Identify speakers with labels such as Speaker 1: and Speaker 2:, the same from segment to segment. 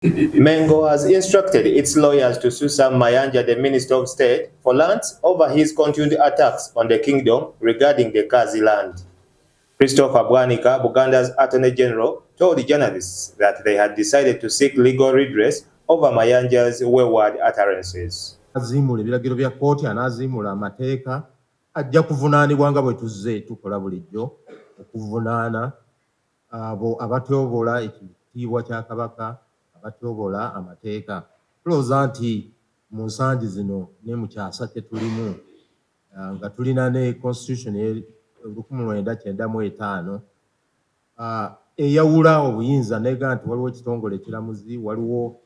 Speaker 1: Mengo has instructed its lawyers to sue Sam Mayanja, the Minister of State for Lands, over his continued attacks on the kingdom regarding the Kaazi land. Christopher Bwanika, Buganda's Attorney General, told journalists that they had decided to seek legal redress over Mayanja's wayward utterances.
Speaker 2: Aziimula ebiragiro bya kkooti, anaaziimula amateeka, ajja kuvunaanibwa nga bwe tuzze tukola bulijjo okuvunaana abo abatyobola ekitiibwa kya Kabaka, abatyobola amateeka. Tulowooza nti mu nsangi zino ne mu kyasa kye tulimu, nga tulina ne constitution 1995 eyawula obuyinza nega nti waliwo ekitongole ekiramuzi, waliwo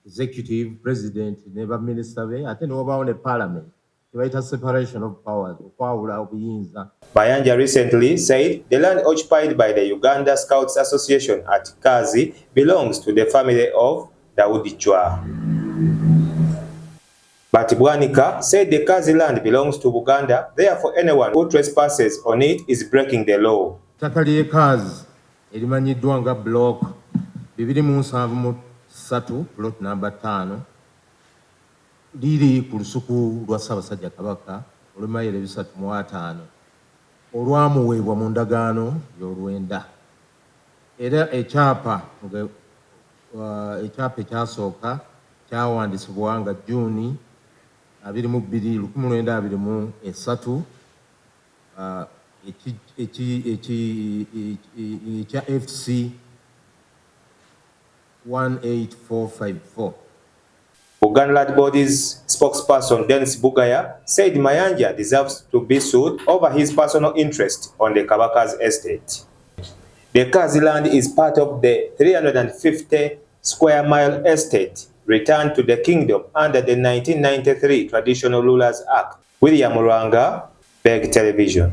Speaker 2: executive, president ne baminisita be, ate ne wabaawo ne parliament, kyebayita separation of powers, okwawula obuyinza.
Speaker 1: Mayanja recently said the land occupied by the Uganda Scouts Association at Kaazi belongs to the family of Daudi Chwa. But Bwanika said the Kaazi land belongs to Buganda, therefore anyone who trespasses on it is breaking the law.
Speaker 2: Ettaka ly'e Kaazi erimanyiddwa nga block 273, plot number 5, liri ku lusuku lwa Ssaabasajja Kabaka olw'emayiro 350 olwamuweebwa mu ndagaano y'olwenda, era ekyapa nga ekyapa ekyasooka kyawandiisibwa nga Juni 22 1923, ekya FC 18454.
Speaker 1: Buganda Land Board's spokesperson Dennis Bugaya said Mayanja deserves to be sued over his personal interest on the Kabaka's estate. The Kaazi land is part of the 350 square mile estate returned to the kingdom under the 1993 Traditional Rulers Act. William Rwanga, Beg Television.